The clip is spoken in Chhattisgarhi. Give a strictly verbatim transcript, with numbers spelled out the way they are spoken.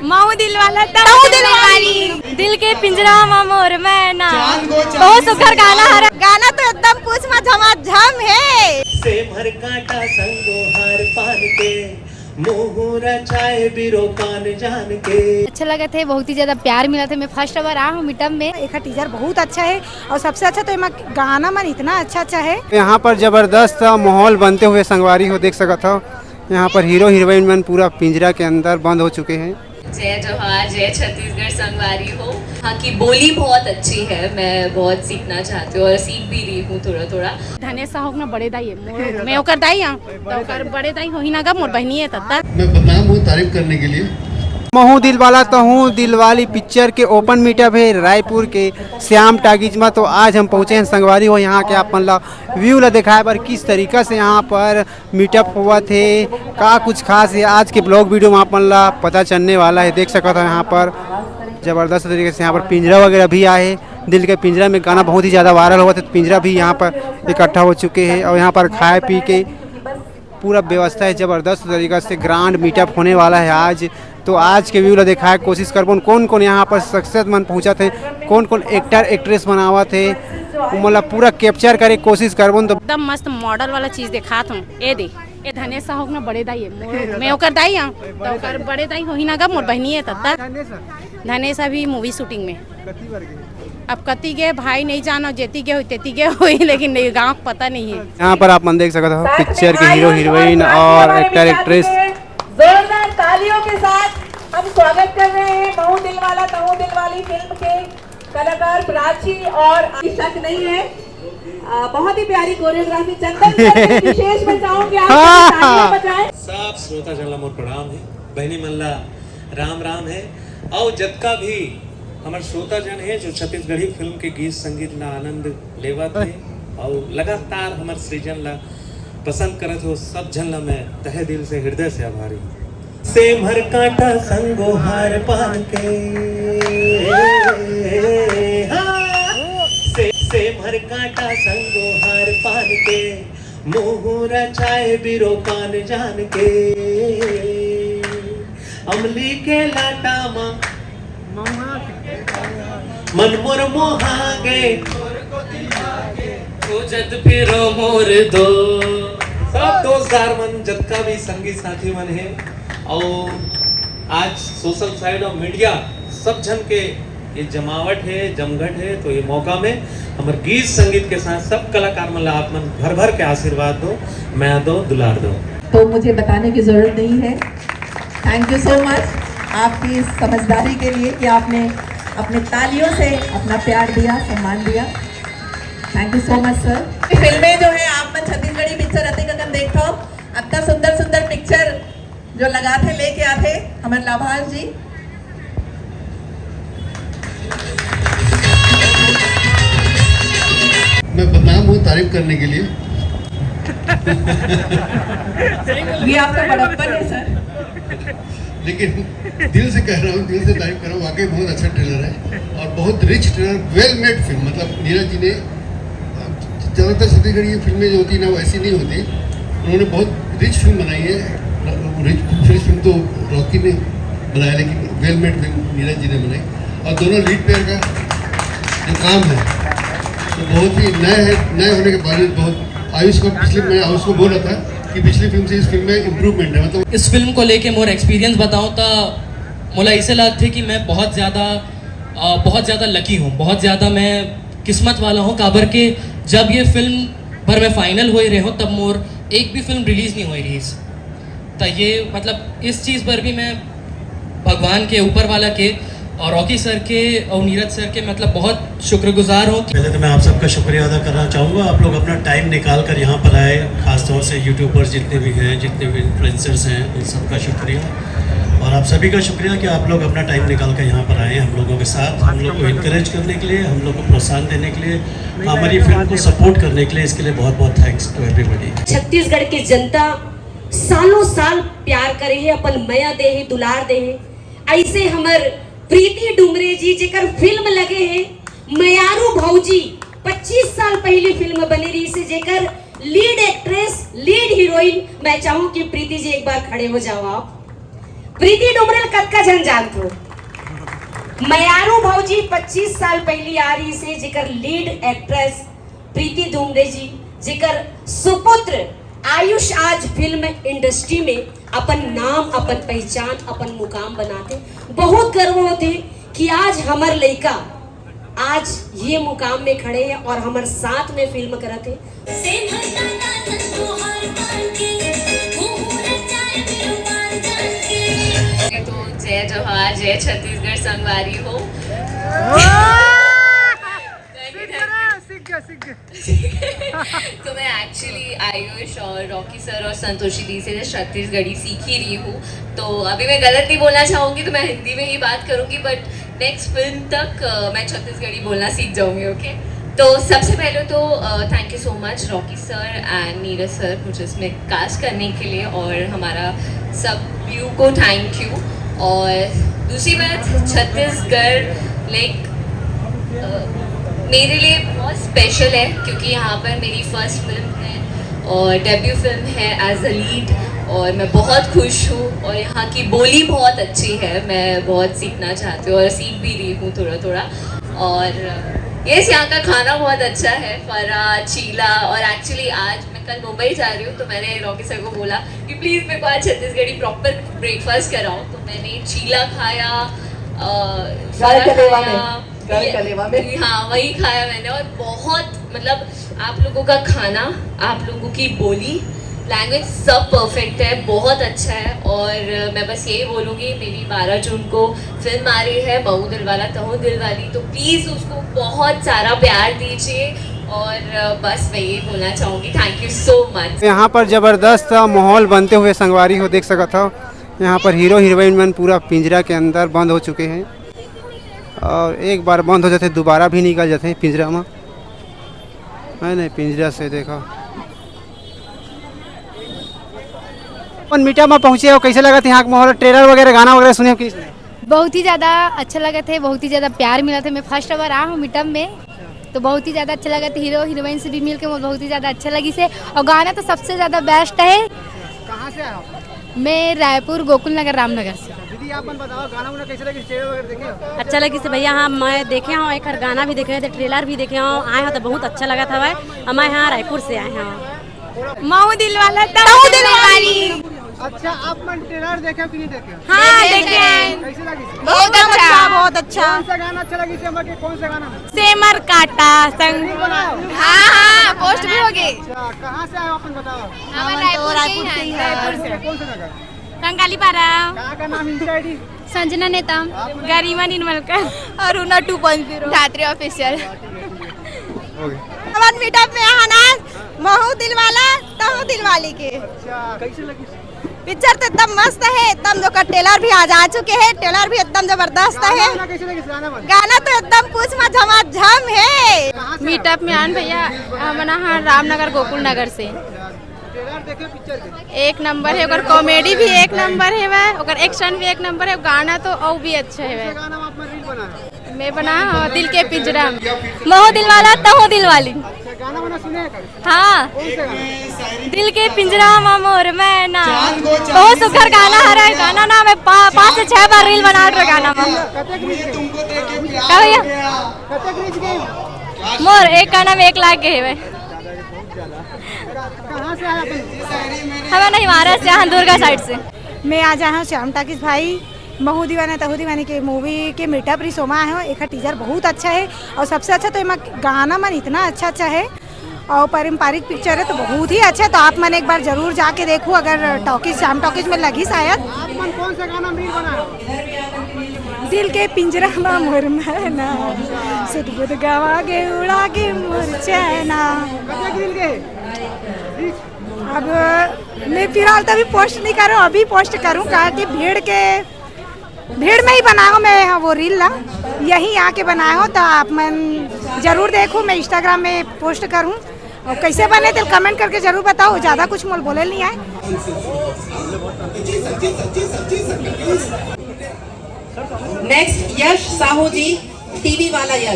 महू दिल वाला, तहू दिल वाली। दिल के पिंजरा मा मोर मैना। बहुत सुघर गाना हरे। गाना तो एकदम पूछ मा झमाझम हे। सेमर कांटा संगो हार पान के, मुहूरा चाय बिरो कान जान के। अच्छा लगत हे, बहुत ही ज्यादा प्यार मिलत हे। मैं फर्स्ट बार आ हूँ मीटअप में। एखर टीजर बहुत अच्छा हे और सबसे अच्छा तो एमा गाना मन इतना अच्छा अच्छा हे। यहाँ पर जबरदस्त माहौल बनते हुए संगवारी हो देख सकत हो। यहाँ पर हीरो हीरोइन मन पूरा पिंजरा के अंदर बंद हो चुके हैं। जय जोहार, जय छत्तीसगढ़ संगवारी हो। यहाँ की बोली बहुत अच्छी है, मैं बहुत सीखना चाहती हूँ और सीख भी रही हूँ थोड़ा थोड़ा। धनेश साहू ना बड़े दाई है, मोर, मैं ओकर दाई हूँ, तो ओकर बड़े दाई होही ना गा, मोर बहनी है तत्ता। मैं बदनाम हूँ तारीफ करने के लिए। महू दिलवाला तहू दिलवाली पिक्चर के ओपन मीटअप है रायपुर के श्याम टाकीज में। तो आज हम पहुँचे हैं संगवारी हो यहाँ के, आप मन ला व्यू ला दिखाए बर किस तरीका से यहाँ पर मीटअप होवत हे, का कुछ खास हे, आज के ब्लॉग वीडियो में आप मन ला पता चलने वाला है। देख सकत हो यहाँ पर जबरदस्त तरीके से यहाँ पर पिंजरा वगैरह भी आए हे। दिल के पिंजरा में गाना बहुत ही ज़्यादा वायरल होवत हे, तो पिंजरा भी यहाँ पर इकट्ठा हो चुके हैं और यहाँ पर खाए पी के पूरा व्यवस्था है जबरदस्त तरीका से। ग्रांड मीटअप होने वाला है आज। तो आज के व्यू ला दिखाए कोशिश करबो, कौन कौन यहाँ पर सक्सेस मन पहुँचत हे, कौन कौन एक्टर एक्ट्रेस मन आवत हे, ओमन ला पूरा कैप्चर करे कोशिश करबो। तो एकदम मस्त मॉडल वाला चीज दिखात हूँ। ए दे, ए धनेश साहू ना बड़े दाई है, मोर, मैं ओकर दाई हूँ, तो ओकर बड़े दाई होही ना गा, मोर बहनी है तत्ता। धनेश अभी मूवी शूटिंग में। अब कति गे भाई नहीं जानो, जेती गे होई, तेती गे होई, लेकिन नहीं, गाँव पता नहीं है। यहाँ पर आप मन देख सकते हो पिक्चर के हीरो हीरोइन और एक्टर एक्ट्रेस। जोरदार तालियों के साथ हम स्वागत कर रहे हैं महू दिलवाला तहू दिलवाली फिल्म के कलाकार प्राची और शक नहीं है। अ, बहुत ही प्यारी कोरियोग्राफी। चंदन सर, विशेष मैं चाहूंगी आप तालियां बजाएं। सब श्रोता जन ला मोर प्रणाम है, बहनी मन ला राम राम है। और जतका भी हमर श्रोता जन है जो छत्तीसगढ़ी फिल्म के गीत संगीत ला आनंद लेवत है और लगातार हमर सृजन ला पसंद करत हो, सब झन ला मैं तहे दिल से, हृदय से आभारी हूँ। सेमर कांटा संगो हार पान के, हाँ, से, सेमर कांटा संगो हार पान के, मुहूरा चाय बिरो कान जान के, अमली के लाटा मा मन मोर मोहा गे, तो जद फिरो मोर दो। सब दोस्त यार मन, जतका भी संगी साथी मन है, और आज सोशल साइड ऑफ मीडिया सब झन के ये जमावट है, जमघट है, तो ये मौका में हमर गीत संगीत के साथ सब कलाकार मन ला आप मन भर भर के आशीर्वाद दो, मया दो, दुलार दो। तो मुझे बताने की जरूरत नहीं है। थैंक यू सो मच आपकी समझदारी के लिए कि आपने अपने तालियों से अपना प्यार दिया, सम्मान दिया। Thank you so much sir. फिल्में जो है आप मन छत्तीसगढ़ी पिक्चर अतेक अकन देखथव, अतना सुंदर सुंदर पिक्चर जो लगाथे लेके आथे हमर लाभांश जी। मैं बदनाम हूँ तारीफ करने के लिए। ये आपका बड़प्पन है सर। लेकिन दिल से कह रहा हूँ, दिल से तारीफ कर रहा हूँ, वाकई बहुत अच्छा ट्रेलर है और बहुत reach trailer, well made film. मतलब नीरज जी ने, ज़्यादातर छत्तीसगढ़ी फिल्में जो होती ना, वैसी नहीं होती। उन्होंने बहुत रिच फिल्म बनाई है। रिच, रिच फिल्म तो रॉकी ने बनाया, लेकिन well made film Neeraj ji ने बनाई। और दोनों लीड पेयर का जो काम है, तो बहुत ही नया है। नए होने के बावजूद बहुत, आयुष को पिछले, मैं आयुष को बोल रहा था कि पिछली फिल्म से इस फिल्म में इम्प्रूवमेंट है, मतलब। इस फिल्म को लेके मोर एक्सपीरियंस बताऊं तो मोला ऐसे लगथे कि मैं बहुत ज़्यादा, अ, बहुत ज़्यादा लकी हूँ, बहुत ज़्यादा मैं किस्मत वाला हूँ, काबर के जब ये फिल्म बर मैं फाइनल होए रहे हूँ, तब मोर एक भी फिल्म रिलीज नहीं होए रही। तो ये, मतलब, इस चीज़ पर भी मैं भगवान के, ऊपर वाला के और रॉकी सर के और नीरज सर के, मतलब, बहुत शुक्रगुजार हूँ। पहले तो मैं आप सबका शुक्रिया अदा करना चाहूँगा, आप लोग अपना टाइम निकाल कर यहाँ पर आए, खासतौर से यूट्यूबर्स जितने भी हैं, जितने भी इन्फ्लुएंसर्स हैं, उन सबका शुक्रिया। और आप सभी का शुक्रिया कि आप लोग अपना टाइम निकाल कर यहाँ पर आए हैं हम लोगों के साथ, हम लोग को इनकरेज करने के लिए, हम लोग को प्रोत्साहन देने के लिए, हमारी फिल्म को सपोर्ट करने के लिए। इसके लिए बहुत बहुत thanks to everybody। छत्तीसगढ़ की जनता सालों साल प्यार करे हे, अपन मया दे हे, दुलार दे हे। ऐसे हमर प्रीति डुमरे जी, जेकर फिल्म लगे हे मयारू भौजी, पच्चीस साल पहली फिल्म बने रही से, जेकर लीड एक्ट्रेस, लीड हीरोइन, मैं चाहूँ कि प्रीति जी एक बार खड़े हो जाओ आप। प्रीति डुमरे ल कतका झन जानथो? मयारू भौजी पच्चीस साल पहिली आ रहिसे, जेकर लीड एक्ट्रेस प्रीति डुमरे जी, जेकर सुपुत्र आयुष आज फिल्म इंडस्ट्री में अपन नाम, अपन पहचान, अपन मुकाम बनाथे। बहुत गर्व होथे कि आज हमर लइका आज ये मुकाम में खड़े हे और हमर साथ में फिल्म करत हे। तो जय जोहार, जय छत्तीसगढ़ संगवारी हो। Thank you, thank you। सीख गया, सीख गया। तो मैं एक्चुअली आयुष और रॉकी सर और संतोषी दी से छत्तीसगढ़ी सीख ही रही हूँ। तो अभी मैं गलत नहीं बोलना चाहूँगी, तो मैं हिंदी में ही बात करूँगी, बट नेक्स्ट फिल्म तक अ, मैं छत्तीसगढ़ी बोलना सीख जाऊँगी। ओके, तो सबसे पहले तो thank you so much Rocky sir and Neeraj sir मुझे इसमें कास्ट करने के लिए, और हमारा सब यू को थैंक यू। और दूसरी बात, छत्तीसगढ़ लाइक मेरे लिए बहुत स्पेशल है, क्योंकि यहाँ पर मेरी फर्स्ट फिल्म है और डेब्यू फिल्म है एज अ लीड, और मैं बहुत खुश हूँ। और यहाँ की बोली बहुत अच्छी है, मैं बहुत सीखना चाहती हूँ और सीख भी रही हूँ थोड़ा थोड़ा। और यस, यहाँ का खाना बहुत अच्छा है, फरा, चीला। और एक्चुअली आज मैं कल मुंबई जा रही हूँ, तो मैंने रॉकी सर को बोला कि प्लीज़ मेरे को आज छत्तीसगढ़ी प्रॉपर ब्रेकफास्ट कराओ। तो मैंने चीला खाया, अ, गल फरा कलेवा खाया, में, गल ये- कलेवा में। हाँ, वही खाया मैंने। और बहुत, मतलब, आप लोगों का खाना, आप लोगों की बोली, लैंग्वेज, सब परफेक्ट है, बहुत अच्छा है। और मैं बस यही बोलूँगी, मेरी बारह जून को फिल्म आ रही है महू दिलवाला तहू दिलवाली, तो प्लीज़ उसको बहुत सारा प्यार दीजिए। और बस मैं यही बोलना चाहूँगी, thank you so much। यहाँ पर जबरदस्त माहौल बनते हुए संगवारी हो देख सकत हो। यहाँ पर हीरो हीरोइन मन पूरा पिंजरा के अंदर बंद हो चुके हैं, और एक बार बंद हो जाते दोबारा भी निकल जाते हैं पिंजरा में, है नहीं? पिंजरा से देखो। अपन मीटअप में पहुँचे हो, कैसे लगत हे यहाँ का माहौल? ट्रेलर वगैरह, गाना वगैरह सुने हो कि नहीं सुने? बहुत ही ज्यादा अच्छा लगत हे, बहुत ही ज्यादा प्यार मिलत हे। मैं फर्स्ट बार आ हूँ मीटअप में, तो बहुत ही ज्यादा अच्छा लगत हे। हीरो हीरोइन से भी मिलके मोर बहुत ही ज्यादा अच्छा लगिस हे, और गाना तो सबसे ज्यादा बेस्ट हे। कहाँ से आए हो आप? मैं रायपुर गोकुल नगर रामनगर से। दीदी, आप मन बताओ, गाना वाना कैसे लगिस, ट्रेलर वगैरह देखे हो? अच्छा लगिस हे भैया। हाँ, मैं देखे हूँ, एक गाना भी देखे हूँ, ट्रेलर भी देखे हूँ, आए हूँ तो बहुत अच्छा लगत हवय। हम यहाँ रायपुर से आए हूँ। महू दिलवाला तहू दिलवाली। अच्छा, आप मन ट्रेलर देखे हो कि नहीं देखे हो? हाँ, देखे हैं। कैसे लगिस? बहुत अच्छा, बहुत अच्छा। कौन सा गाना अच्छा लगिस हे हमर के, कौन सा गाना? सेमर काटा संग। रील बनाओ। हाँ, हाँ, पोस्ट भी हो गई। अच्छा, कहाँ से आए हो, अपन बताओ। हम तो रायपुर के ही हैं। रायपुर से। कौन से नगर? कंकाली पारा। कहाँ का नाम, इंस्टा आईडी? संजना नेताम। गरिमा Nirmalkar. Aruna two point zero. धात्री ऑफिशियल। ओके। अपन मीटअप में आए हन आज, महू दिलवाला तहू दिलवाली के। अच्छा, कैसे लगिस? पिक्चर तो एकदम मस्त हे, एकदम जो का ट्रेलर भी आज आ चुके हे, ट्रेलर भी एकदम जबरदस्त हे। गाना कैसे लगिस, गाना वाला? गाना तो एकदम पूछ मत, झमाझम हे। कहाँ से? मीटअप में आन भैया, हमन हा रामनगर गोकुल नगर से। ट्रेलर देखे पिक्चर के? एक नंबर हे, ओकर कॉमेडी भी एक नंबर हे, वह ओकर एक्शन भी एक नंबर हे, गाना तो और भी अच्छा हे। कौन सा वह गाना में आप मन रील बनाए? मैं बना, हाँ, दिल के पिंजरा। महू दिलवाला तहू दिलवाली। अच्छा, गाना वाना सुने हैं कभी? हाँ। कौन सा गाना? दिल के पिंजरा मा मोर मैना। बहुत सुघर गाना हरे, गाना ना मैं पा-, पाँच से छह बार रील बना रहे गाना मा। कतेक रील के? का भैया? कतेक रील के? मोर एक गाना में एक लाख के हे भाई। कहाँ से आए अपन? हमें नहीं, महाराष्ट्र से, यहाँ दुर्गा साइड से। मैं आज आया हूँ श्याम टाकीज भाई, महू दीवाना तहू दीवानी के मूवी के मीटअप रिसोमा आए हूँ। एक टीजर बहुत अच्छा हे, और सबसे अच्छा तो एमा गाना मन इतना अच्छा अच्छा हे, और पारंपरिक पिक्चर हे, तो बहुत ही अच्छा हे। तो आप मन एक बार जरूर जाके देखो, अगर टॉकीज, श्याम टॉकीज में लगी शायद। आप मन कौन सा गाना रील बनाए हो? दिल के पिंजरा मा मोर मैना, सुध बुध गवा गे उड़ा गे मोर चैना। कतेक रील के? अब मैं फिलहाल तो अभी पोस्ट नहीं करूँ, अभी पोस्ट करूँ, काहे कि भीड़ के, भीड़ में ही बनाया हूँ मैं, हाँ, वो रील ला, यहीं आके बनाया हूँ। तो आप मन जरूर देखो, मैं इंस्टाग्राम में पोस्ट करूँ, और कैसे बने तो कमेंट करके जरूर बताओ। ज़्यादा कुछ मोल बोले नहीं आए। नेक्स्ट यश साहू जी, टीवी वाला यश।